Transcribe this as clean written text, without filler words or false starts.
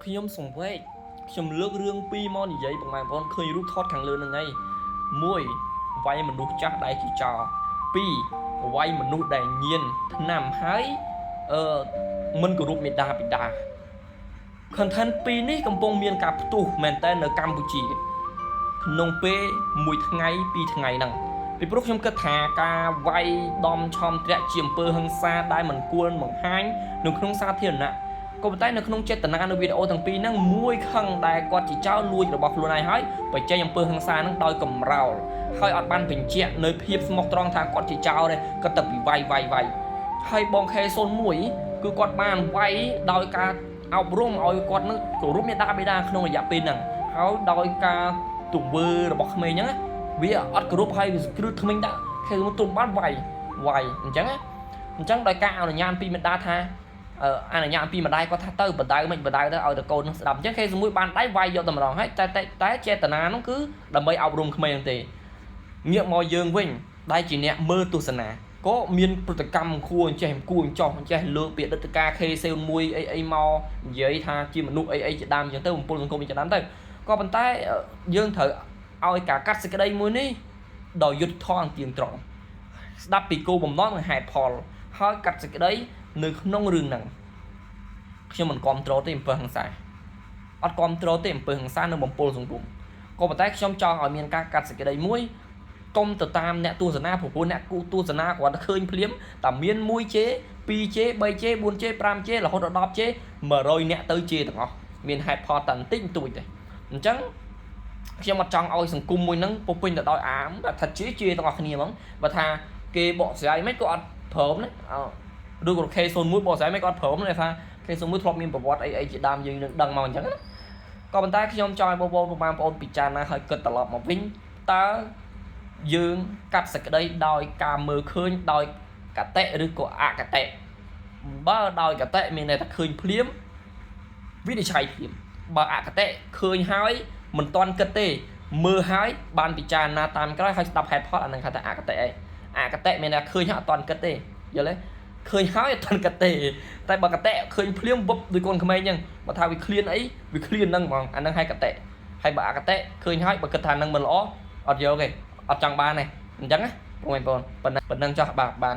ខ្ញុំសង្វេគខ្ញុំលើករឿងពីរមកនិយាយបងប្អូនឃើញរូបថតខាងលើហ្នឹងហើយមួយវាយមនុស្សចាស់ដែលជាចោរពីរវាយមនុស្សដែលញៀនថ្នាំហើយអឺមិនគោរពមេដាបិតា content ពីរនេះកំពុងមានការផ្ទុះមែនតើនៅកម្ពុជា ក្នុងពេលមួយថ្ងៃពីរថ្ងៃហ្នឹងពីព្រោះខ្ញុំគិតថាការវាយដំឆំត្រាក់ជាអំពើហិង្សាដែលមិនគួរបង្ហាញនៅក្នុងសាធារណៈក៏ប៉ុន្តែនៅក្នុងចេតនានៅវីដេអូទាំងពីរហ្នឹងមួយខឹងដែលគាត់ជាចោលលួចរបស់ខ្លួនឯងហើយបញ្ចេញអំពើហិង្សាហ្នឹងដោយកំរោលហើយអត់បានបញ្ជាក់នៅភាពស្មោះត្រង់ថាគាត់ជាចោលទេគាត់ទៅពីវាយវាយវាយហើយបង K01 គឺគាត់បានវាយដោយការអប់រំឲ្យគាត់នឹងគោរពមេដាបេដាក្នុងរយៈពេលហ្នឹងហើយដោយការទង្វើរបស់ក្មេងហ្នឹងណាវាអត់គោរពហើយវាគ្រឹះក្មេងដាក់គេមកទុំបានវាយវាយអញ្ចឹងណាអញ្ចឹងដោយការអនុញ្ញាតពីមេដាថាអនុញ្ញាតពីម្ដាយគាត់ថាទៅបដៅមិនបដៅទៅឲ្យតកូននឹងស្ដាប់អញ្ចឹងគេសមួយបានដៃវាយយកតែម្ដងហើយតែតែតែចេតនានោះគឺដើម្បីអប់រំក្មេងហ្នឹងទេងាកមកយើងវិញដែលជាអ្នកមើលទស្សនាក៏មានប្រតិកម្មគួរអញ្ចេះគួរអញ្ចោះអញ្ចេះលើកពាក្យដិតការ K71 អីអីមកនិយាយថាជាមនុស្សអីអីជាដើមអញ្ចឹងទៅបំពុលសង្គមអីជាដើមទៅក៏ប៉ុន្តែយើងត្រូវឲ្យការកាត់សេចក្តីមួយនេះដោយយុត្តិធម៌និងទៀងត្រង់ស្ដាប់ពីគោលបំណងនិងហេតុផលហើយកាត់សេចក្តីនៅក្នុងរឿងហ្នឹងខ្ញុំមិនគ្រប់គ្រងទេអំពើហិង្សាអត់គ្រប់គ្រងទេអំពើហិង្សានៅបំពុលសង្គមក៏ប៉ុន្តែខ្ញុំចង់ឲ្យមានការកាត់សេចក្តីមួយកុំទៅតាមអ្នកទស្សនាព្រោះអ្នកគូទស្សនាគាត់ឃើញភ្លាមតែមាន 1J 2J 3J 4J 5J រហូតដល់ 10J 100អ្នកទៅ J ទាំងអស់មានហេតុផលតែបន្តិចបន្តួចទេអញ្ចឹងខ្ញុំអត់ចង់ឲ្យសង្គមមួយហ្នឹងពុះពេញទៅដោយអាមថាជាជាទាំងអស់គ្នាហ្មងបើថាគេបកស្រាយមិនក៏អត់ព្រមណាឬក៏ K01 បកស្រាយមិនក៏អត់ព្រមដែរថា K01 ធ្លាប់មានប្រវត្តិអីអីជាដើមយើងនឹងដឹងមកអញ្ចឹងណាក៏ប៉ុន្តែខ្ញុំចង់ឲ្យបងប្អូនបងប្អូនពិចារណាឲ្យគិតត្រឡប់មកវិញតើយើងកាត់សេចក្តីដោយការមើលឃើញដោយកតិឬក៏អកតិបើដោយកតិមានន័យថាឃើញភ្លាមវិនិច្ឆ័យភ្លាមបើអកតិឃើញហើយមិនទាន់គិតទេមើលហើយបានពិចារណាតាមក្រោយហើយស្ដាប់ហេតុផលអានឹងហៅថាអកតិឯងអកតិមានន័យថាឃើញហើយអត់ទាន់គិតទេយល់ទេឃើញហើយអត់ទាន់គិតទេតែបើកតិឃើញភ្លាមវឹបដូចកូនក្មេងអញ្ចឹងបើថាវាឃ្លានអីវាឃ្លានហ្នឹងហ្មងអានឹងហើយកតិហើយបើអកតិឃើញហើយបើគិតថានឹងមិនល្អអត់យកទេអត់ចង់បានទេអញ្ចឹងណាបងប្អូនប៉ុណ្ណឹងប៉ុណ្ណឹងចោះបាទបាន